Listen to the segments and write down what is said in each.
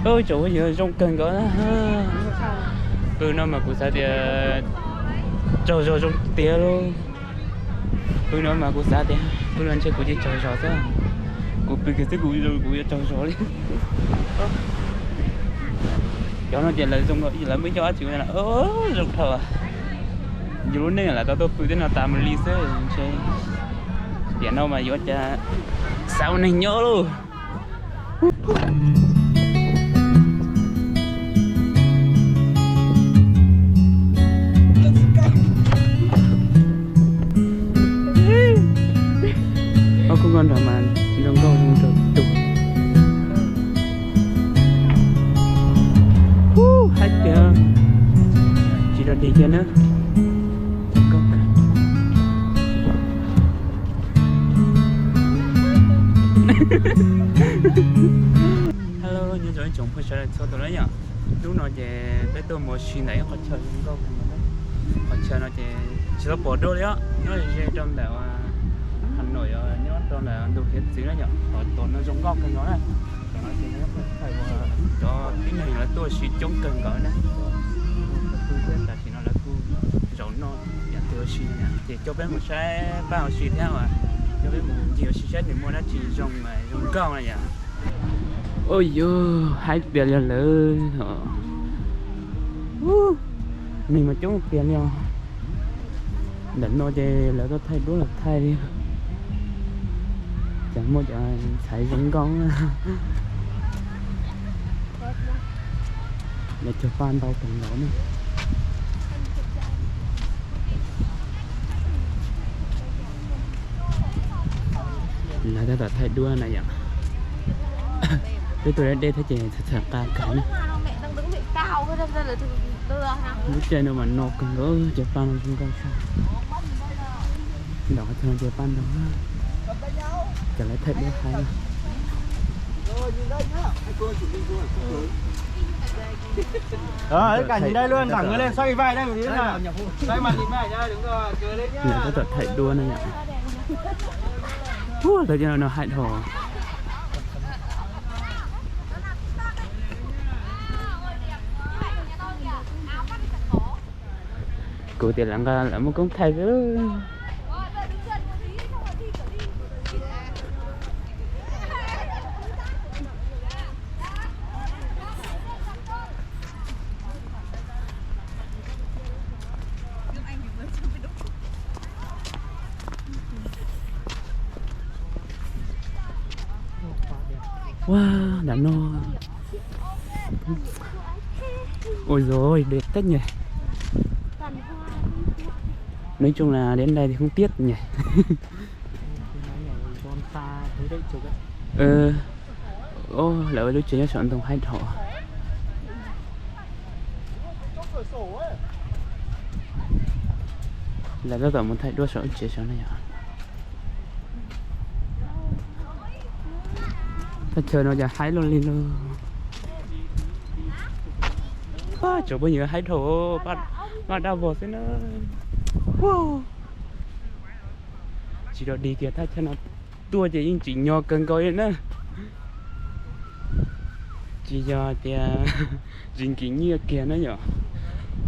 Tsoom phooj ywg, zoo kawg nkaus na. Pw no mas kuv xav tias tsaug zog zoo tiag lauj. Pw no mas kuv xav tias pw no ntshe kuv tsis tsaug zog xwb. Kuv pw kiag xwb kuv kuv yuav tsaug zog li. Cov no ces lawv zoo, lawv muaj ib co dab tsi zoo dhau. Yus lub neej lam tau tuaj pw tej no tas mus li xwb ntshe. Tiam no mas yuav cas xav ua neeg nyob lauj. Ob khub nkauj nrog mas zoo nkauj zoo nraug tug. Hub, haib tiag. Tsis rau dig kiag na. Hello, nyob zoo ib tsoom phooj ywg sawv daws txhua tus na yom. Hnub no ces peb tuaj mus ua si ntawm ib qhov chaw zoo nkauj kawg nkaus na. Qhov chaw no ces tsis tau pom dua li os, nyob ze rau ntawm Hà Nội, nyob rau ntawm ntug hiav txwv na yom. Qhov tom no zoo nkauj kawg nkaus na. Tom no ces nyob peb thaij uas cov tib neeg lawv tuaj ua si coob kawg nkaus na. Tam sim no lawv kuj zaum noj yam twg ua si no ces coj peb mus saib pab ua si thiab, coj peb mus ncig ua si saib nws muaj dab tsi zoo zoo nkauj na yom. Ua yog haib tiag li lawm. Neeg mas coob tiag li os. Ntawm no ces lawv tuaj thaij duab los thaij li. Cas muaj cov ntxhais zoo nkauj. Lawv cog paj ntau kawg nkaus na. Lawv tab tom thaij duab na yom. Peb tuaj deb deb thiab ces txhawm txhawm qa kawg na. Lub caij no mas no kawg nkaus, cov paj no zoo nkauj tshaj. Ntawm qhov chaw no ces paj ntau. Ces lawv thaij duab haib na. Các bạn nhìn đây luôn, thẳng người lên xoay vai đây một tí nào. Xoay mặt nhìn vào nha, đúng rồi, cười lên nhá. Lawv tab tom thaij duab na yom. Ua, lawv cov no haib dhau. Kuv tias lawv nqa lawv muaj koob thaij xwb. Ua, nram no. Ôi dồi ôi, đẹp tết nhỉ. Nói chung là đến đây thì không tiếc nhỉ. Ơ, ô, lawv lub tsev nyob saum ntoo haib dhau. Lawv tab tom mus thaij duab saum lub tsev saum no yom. Thaj chaw no cas haib luaj li lauj. Tsoom phooj ywg, haib dhau, paj daj vog xwb na. Tsis rau dig tias thaj chaw no tuaj ces yeej tsim nyog kawg nkaus li na. Tsis yog tias tsis nkim nyiaj kiag na yom.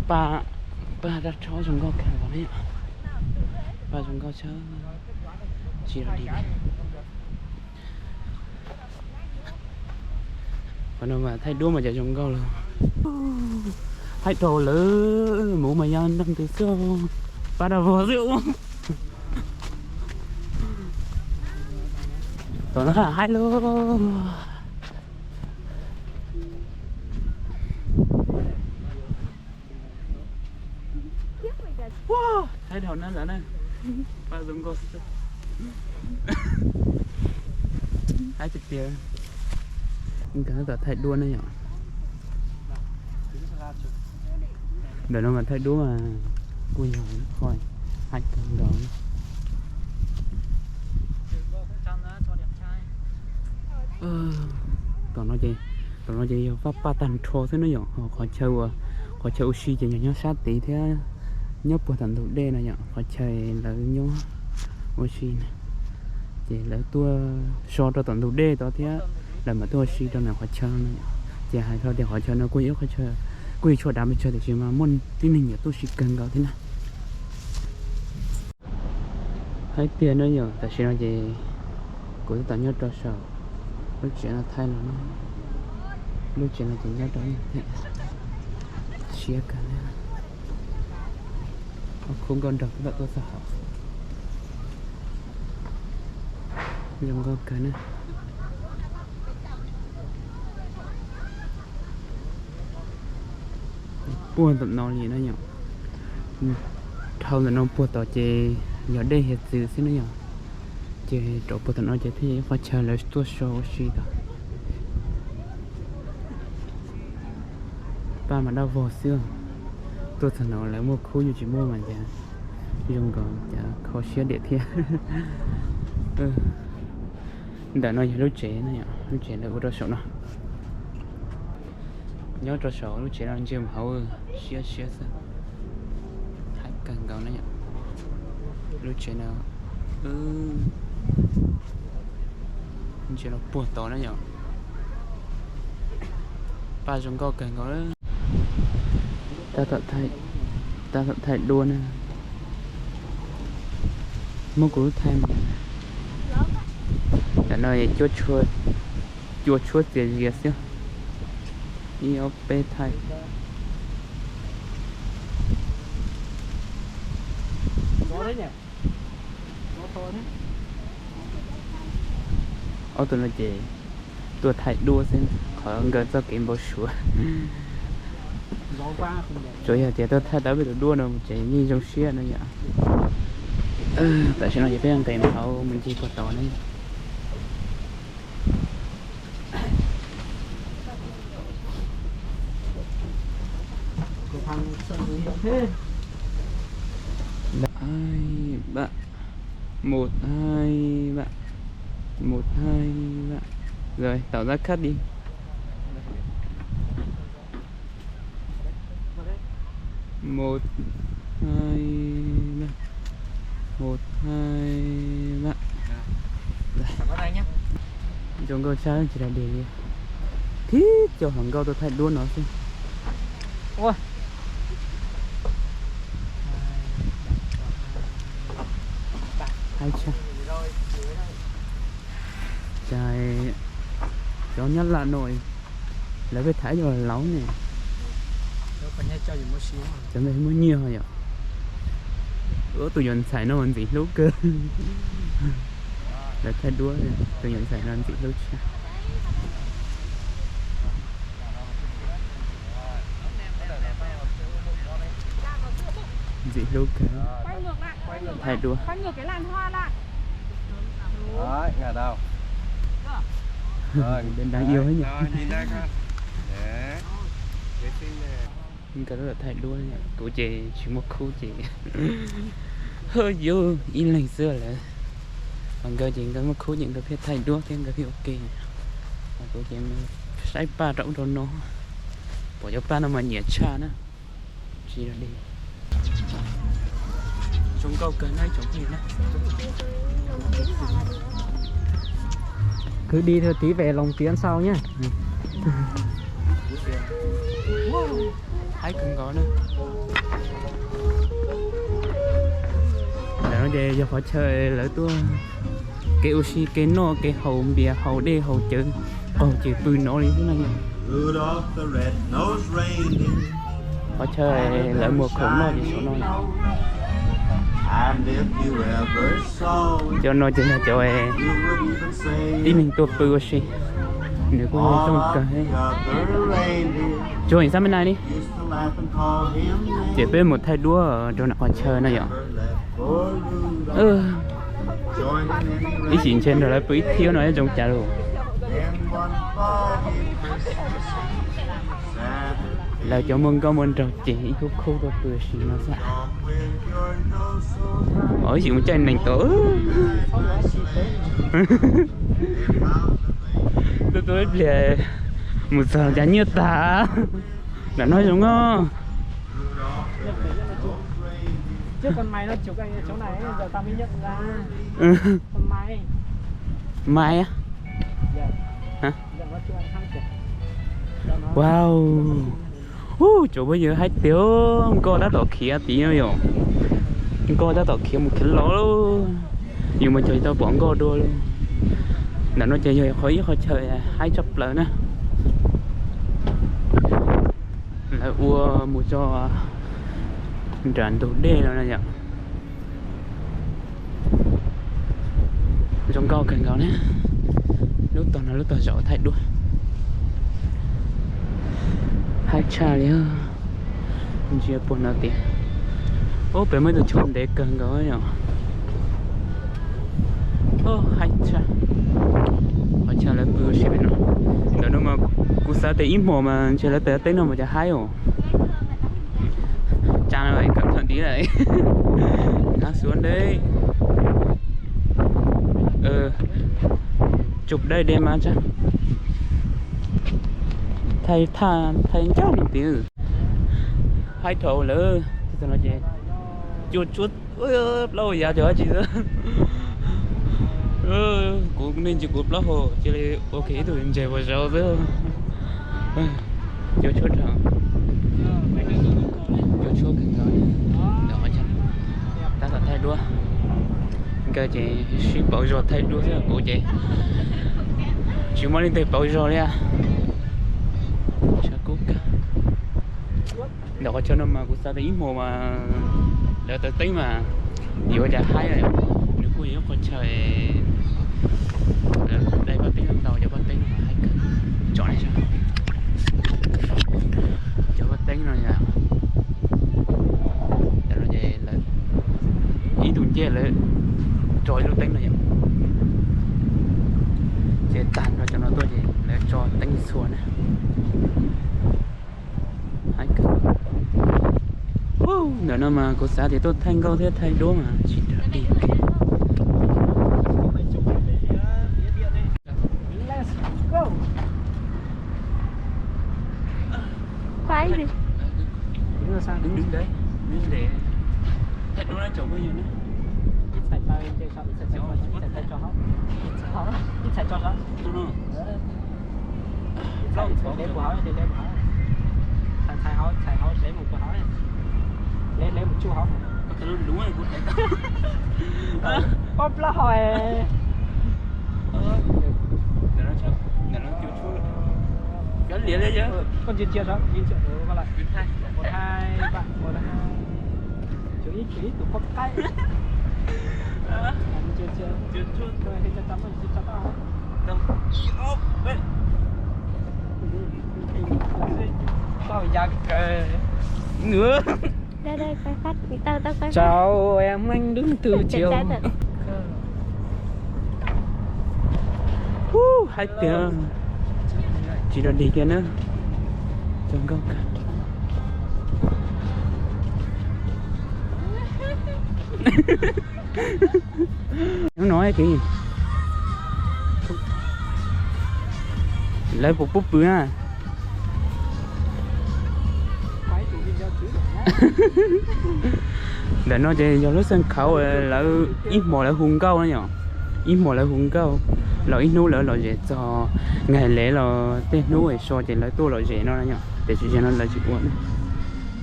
Paj, paj daj rhob zoo nkauj kawg nkaus na yom. Paj zoo nkauj tshaj. Tsis rau dig. Qhov no mas thaij duab mas cas zoo nkauj lawm. Haib dhau lawm, mus mas yog nrog ntws xwb, paj daj vog xwb. Tom no haib lauj. Haib dhau na ntawd na. Paj zoo nkauj xwb. Haib tiag tiag. Nkawd tab tom thaij duab na yom. Ntawm no mas thaij duab mas kuj yog ib qho haib kawg nkaus. Tom no ces, tom no ces yog paj paj tag nrho xwb na yom. Qhov chaw, qhov chaw ua si ces yog nyob sab tid thiab, nyob puag tom ntug dej no yom. Qhov chaw lawv nyob ua si na, ces lawv tuaj so rau tom ntug dej tod thiab, lawv mam tuaj ua si rau ntawm qhov chaw no yom. Ces hais txog tias qhov chaw no kuj yog ib qhov chaw kuj yog tshuav dav pes tsawg tiam sis mas muaj tib neeg nyiam tuaj ua si kawg nkaus thiab na. Hais tias no yog tam sim no ces kuv twb tau nyob rau saum lub tsev no thaij los na. Lub tsev no ces nyob rau siab kawg na. Khub nkauj nraug tab tom tuaj txog hauv. Zoo nkauj kawg na. Puag tom no li na yom. Dhau ntawm no puag tod ces yog dej hiav txwv xwb na yom. Ces rau puag tom no ces thiaj yog ib qhov chaw lawv tuaj so ua si tod. Paj mas daj vog xwb. Tuaj txog no lawv muaj khub, yus tsis muaj mas cas zoo nkaus cas kho siab diam thiab. Ntawm no yog lub tsev na yom, lub tsev lawv ua rau saum no. Nyob rau saum lub tsev no ntsia mus hauv siab siab xwb. Haib kawg nkaus na yom. Lub tsev no ntsia los puag tod na yom. Paj zoo nkauj kawg nkaus. Tab tom thaij duab na. Muab kuv lub thaij mas. Tam no cua tshuab txias zias xwb. Ib ob peb thaij. Ob tug no ces tuaj thaij duab xwb, qhov nkawd txoj kev npau suav. Tsuas yog tias tuaj thaij tau peb tus duab no ces yeej zoo siab no yom. Tam sim no ces peb nqes mus hauv mus ncig puag tod na. Hai ba, một hai ba, một hai ba. Rồi, tỏ ra khách đi. Một hai ba, một hai ba. Zoo nkauj tshaj tsis ra deg li. Tib co hluas nkauj tuaj thaij duab no xwb. Haib tshaj. Cas cov Nyab Laj no lawv pheej tham ib co laus ne. Cov ntawd muaj nyiaj ho yom. Ua tus yuav ntxhais no ntxim hlub kawg. Lawv thaij duab, tus yuav ntxhais no ntxim hlub tshaj. Ntxim hlub kawg. Thaij duab. Nws deev dab yog. Nkawd lub thaij duab, kuv ces tsis muaj khub ces haj yus ib leeg xwb lawm. Ho nkawd ces nkawd muaj khub ces nkawd pheej thaij duab thiab nkawd pheej ua ke. Ho kuv ces saib paj rau ub rau no, pom cov paj no mas nyiam tshaj na. Tsis deg. Zoo nkauj kawg na ib tsoom phooj ywg na. Cứ đi theo tí về lòng phía sau nhé. Haib kawg nkaus na. Ntawm no ces yog qhov chaw lawv tuaj kev ua si, kev noj kev haus, npias haus dej haus cawv, qaug ces pw no li xwb na. Qhov chaw lawv muag khoom noj ces saum no. Cov no ces yog cov tib neeg tuaj pw ua si, nws kuj zoo kawg. Tsuas xab me nai li. Ces peb mus thaij duab rau nram qhov chaw no yom. Ib sim ntshe nrog lawv pw ib thiab no zoo cas lus. Lawv cov muaj nkauj muaj nraug ces ib khub khub tuaj pw ua si no xwb. Ib sim mus caij nees tod. Tuaj tuaj ib pliag mus txog cas nyiaj tag. Nram no zoo os. Mai á. Hả? Wow, ub, tsoom phooj ywg, haib tiag, nkoj tab tom khiav tid no yom. Nkoj tab tom khiav mus khiav los, yus mas cog tsis tau pom nkoj dua li. Ntawm no ces yog qhov ib qhov chaw haib tshaj plaws na. Lawv ua mus txog nram ntug dej no na yom. Zoo nkauj kawg nkaus na. Lub tog no lub tog zaum thaij duab. Haib tshaj li. Ntsia puag no tias, ub, pem muaj ib tug tshuab ntev kawg nkaus yom. Haib tshaj. Qhov chaw lawv pw ua si pem no. Ntawm no mas kuv xav tias ib hmos mas ntshe lawv tais teb no mas cov haib os. Tsa no cov thawj ntiv lawm. Nab xuav deb. Tsum dawj deb mas tsa. Thaij thaj thaij ncaj no tid. Haib dhau lawm. Txog no ces cua tshuab plaub hau yav cov dab tsi xwb. Kuv nej ntsis kuv plaub hau cia li ua kiag ib tug ntses puas zau xwb. Cua tshuab dhau. Cua tshuab kawg nkaus. Tab tom thaij duab. Nkawd ces sib pauv zog thaij duab xwb, kuv ces tsis muaj leej twg pauv zog li. Tshav kub kawg. Ntawm qhov chaw no mas kuv xav tias ib hmos mas lawv taws teeb mas yuav cas haib, nws kuj yog ib qho chaw lawv dai paj teeb ntau, cov paj teeb no mas haib kawg. Tsom nej saib, cov paj teeb no yom, cov no ces lawv ib tug ncej lawv tso ib lub teeb no yom, ces tag nrho cov no tuaj ces lawv tso teeb txhua na. Ntawm no mas kuv xav tias tuaj thaij nkauj thiab thaij duab mas tsis raws li. Pob plaub hau. Koj ntsia ntsia saib, ntsia ntsia, ua lawm. Tshuav ib, tshuav ib tug poj qaib. Tau ya kawg. Chào em anh, đứng từ chiều. Ub, haib tiag, tsis rov dig kiag na. Zoo nkauj kawg. Hnub no lawv puas pub pw na? Ntawm no ces yog lub xeev khauv lawv ib hmos lawv hu nkauj na yom. Ib hmos lawv hu nkauj, los ib hnub lawv lom zem txog nqaij lev los tej hnub es so ces lawv tuaj lom zem no na yom. Tiam sis zaum no lawv tsis ua na.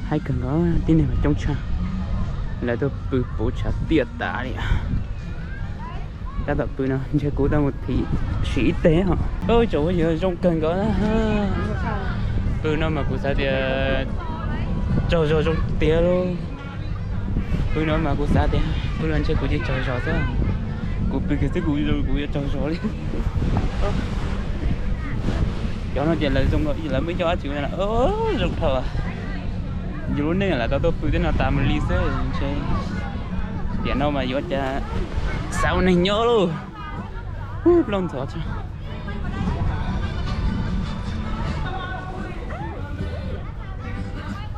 Haib kawg nkaus, tib neeg mas coob tshaj. Lawv tuaj pw puv tshav tiaj tas li. Tab tom pw no ntshe kuv tau mus thim sim ib teg os. Tsoom phooj ywg, zoo kawg nkaus. Pw no mas kuv xav tias tsaug zog zoo tiag lauj. Pw no mas kuv xav tias pw no ntshe kuv tsis tsaug zog xwb. Kuv pw kiag xwb kuv, kuv yuav tsaug zog li. Cov no ces lawv zoo, lawv muaj ib co dab tsi zoo dhau. Yus lub neej lam tau tuaj pw tej no tas mus li xwb ntshe. Tiam no mas yuav cas xav ua neeg nyob lauj. Ub, plaub ntxhov tshaj.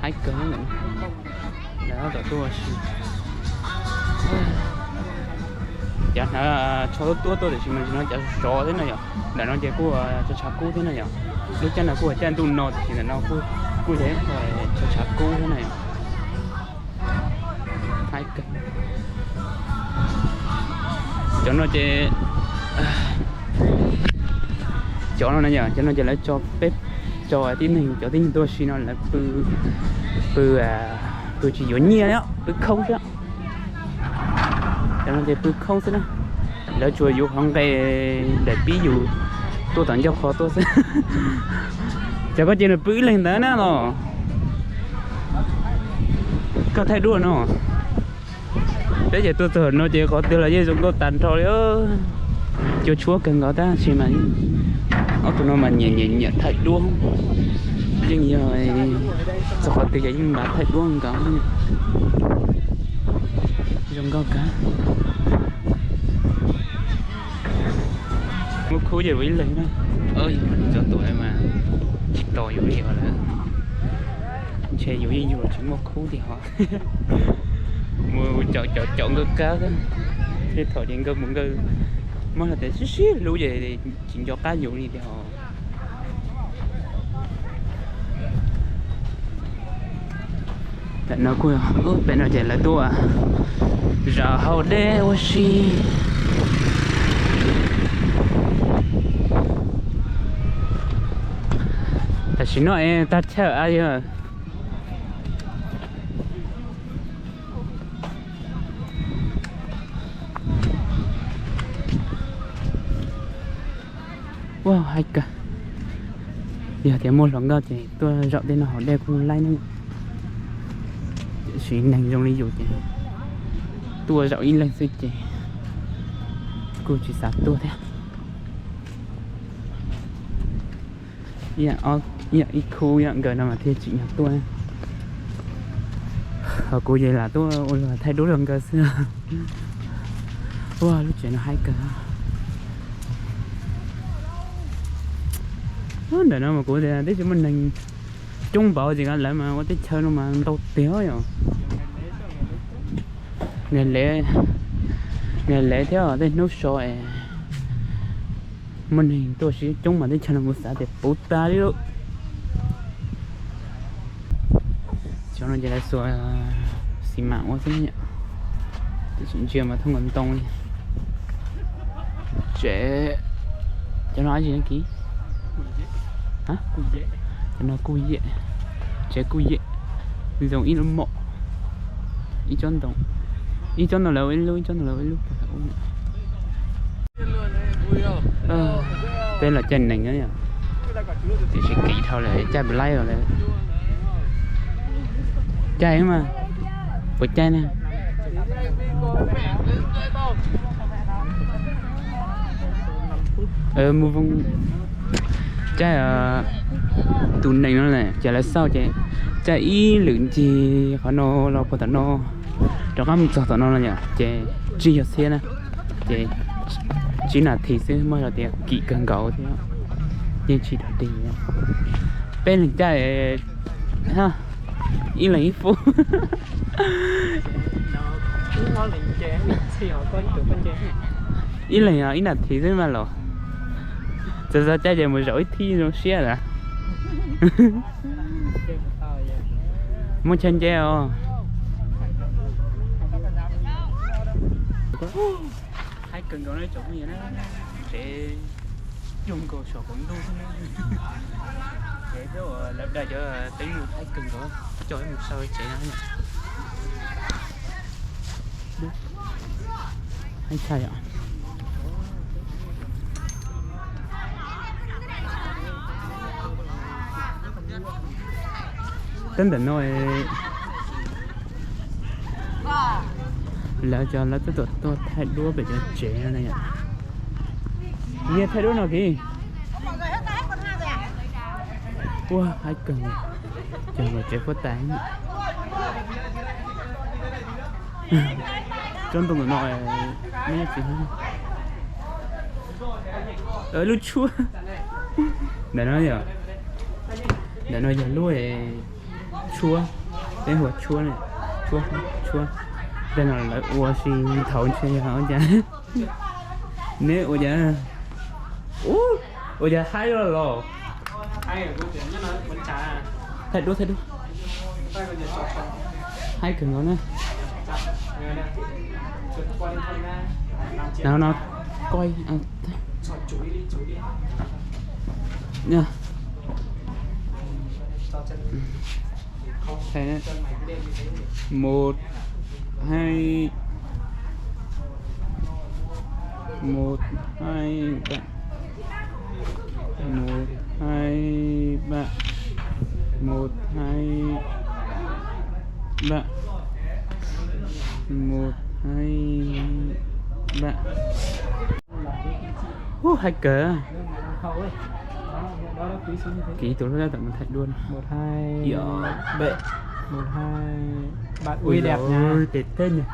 Haib kawg. Lawv tab tom tuaj ua si. Cov hnav tsho tuab tuab tuab tiam sis mas no cov zov thiab na yom. Ntawm no ces kuj tshav tshav kub thiab na yom. Lub caij no kuj yog caij ntuj no tiam sis ntawm no kuj yog ib qho tshav tshav kub thiab na yom. Haib kawg. Cov no ces, cov no na yom, cov no ces lawv tso peb Cov tib neeg, cov tib neeg tuaj si no lawv pw, pw, pw tsis yuav nyiaj li, pw khoob xwb. Cov no ces pw khoob xwb na. Lawv tsuas yuav qhov nqe daim pib yus tuaj tom ncauj qhov tuaj xwb. Cov koj ces nws pw ib leeg ntawd na los. Koj thaij duab no. Peb ces tuaj txog no ces qhov twg los yeej zoo nkauj tag nrho li. Cua tshuab kawg nkaus tab sis mas ob tug no mas nyiam nyiam nyiam thaij duab. Yeej yog txog qhov twg ces yeej npav thaij duab nkaus. Zoo nkauj kawg. Muaj khub ces ua ib leeg na. Yog txog tuaj mas tsis tos yus li os lawm. Ntshe yus yeej yug los tsis muaj khub tiag ho. Mus caum caum caum nkawd kab xwb. Tej thaum ces nkawd mus nkawd muab hais tias sib sib hlub ces tsis nco qab yus li tiag ho. Tam no kuj, pem no ces lawv tuaj zaum haus dej ua si. Tam sim no es tag chaw a yog. Ua haib kawg. Yog tias muaj hluas nkauj ces tuaj zaum tej no haus dej kuj laib ne. Tiam sis neeg zoo li yus ces tuaj zaum ib leeg xwb ces kuj tsis xav tuaj thiab. Ib yam ib khub ib yam nkawd no mas thiaj tsim nyog tuaj. Ho kuv ces lam tuaj ua luag thaij duab rau nkawd xwb. Ua lub tsev no haib kawg. Ntawm no mas kuv tias twb tsis muaj neeg coob npaum ces lawv mas ua teb chaws no mas ntau tiag yom. Niag lev, niag lev thiab tej hnub so es muaj neeg tuaj sib coob mas teb chaws no kuv xav tias puv tas li lawm. Cov no ces lawv xuas xi mas ua xwb yom. Tiam sis ntsia mas thooj nkaus ntoo li. Tsev, cov no dab tsi no kiv? Cov no kuj yem, tsev kuj yem, zoo ib lub mom, ib tsob ntoo, ib tsob ntoo lawv ua ib lub, ib tsob ntoo lawv ua ib lub. Peb los caij nees, tiam sis kim dhau lawm caij puas laib os lawm. Caij mas, puas caij na? Mus voos caij tus nees no lawm ces lawv xauj ces caij ib lwm ncig qhov no los puag tom no, rov qab mus txog tom no no yom, ces tsis yog txhiab na, ces tsib nas this xwb, muaj hais tias kim kawg nkaus thiab, yeej tsis dog dig. Peb leeg caij, ib leeg ib fub. Ib leeg ib nas this xwb mas los, txawm txog caij ces mus zaum ib thib zoo siab lawm. Muaj chaw nce os. Haib kawg nkaus na tsoom phooj ywg na, tsev cuag nkaus saum qaum ntuj xwb na. Tsev thiab uas lawv daim cov teeb haib kawg nkaus, coj wb mus saib tsev no. Haib tshaj yom. Teb ntawm no lawv cov lawv twb tuaj thaij duab pem cov tsev no na yom. Nyias thaij duab no kiv. Ua haib kawg, cov tsev huab tais. Tsob ntoo ntawm no, lub tshuab ntawm no yom. Ntawm no yog lub tshuab, peb hu ua tshuab, tshuab, tshuab. Tej no lawv ua si thaum ntshe yog ua cas. Neb ua cas, ua cas haib los los. Thaij duab, thaij duab. Haib kawg nkaus na. No no, koj, no, Một, hai, một, hai, ba. Một, hai, ba. Một, hai, ba. Một, hai, ba. Ub, hais kawg. Kis tus hlub tab tom mus thaij duab no. Ub, tes teb ne.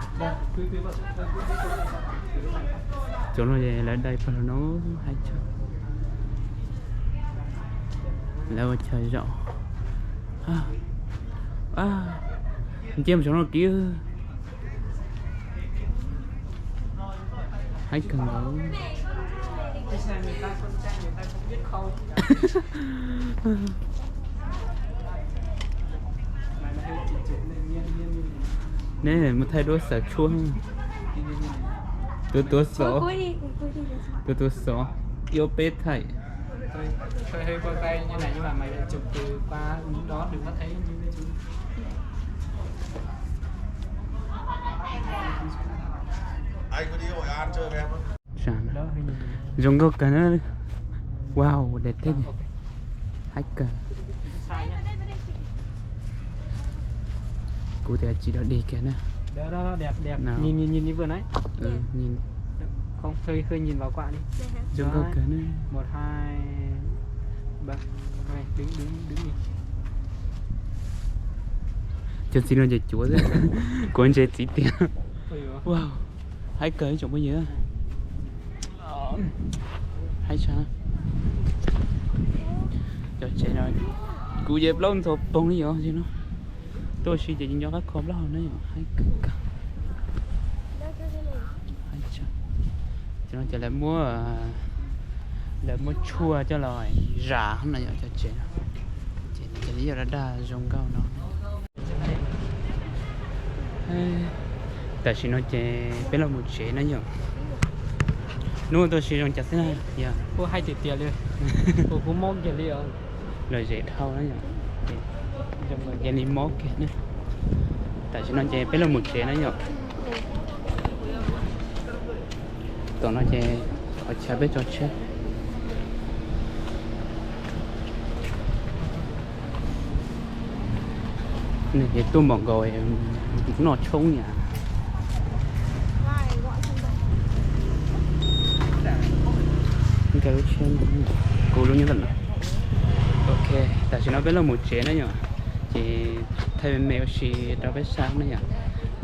Cov no lawv dai pag los no hais tshaj. Lawv ua chaw zaum. Nce mus saum no kis. Hais kawg nkaus. Neb mus thaij duab xaws tshuaj. Tuav tuav xov. Tuav tuav xov. Yuav peb thaij. Zoo nkauj kawg na. Wow, dais teb, hais kawg. Kuv tias tsis dog dig kiag na. Zoo nkauj kawg na. Cov txiv no ces cuav xwb. Kuv ntse txiv tiag. Wow, hais kawg ib tsoom phooj ywg. Hais tshaj. Cov tsev no kuv ces plaub ntxhov poog li yog no. Tuaj si ces nco qab kho plaub hau na yom, hais kawg kawg. Cov no ces lawv muab, lawv muab tshuaj coj los zas no yom, cov tsev no. Ces li yog daj daj zoo nkauj no. Tam sim no ces peb los mus tsev na yom. Hnub tuaj si zoo cas xwb na yom. Kuv hais tiag tias li, kuv mob kiag li os. Lom zem dhau na yom. Zoo nkaus cia li mob kiag na. Tam sim no ces peb los mus tsev na yom. Tom no ces qhov chaw peb tso tsheb. Nws ces tuaj npaum nkaus noj tshoob niam. Nkag lub tsheb, kuv lub nyob ntawm no. Ok, tam sim no peb los mus tsev na yom. Ces thaij me me ua si rau peb saib na yom.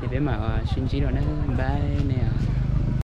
Ces peb mam sib ntsib dua na, bye na yom.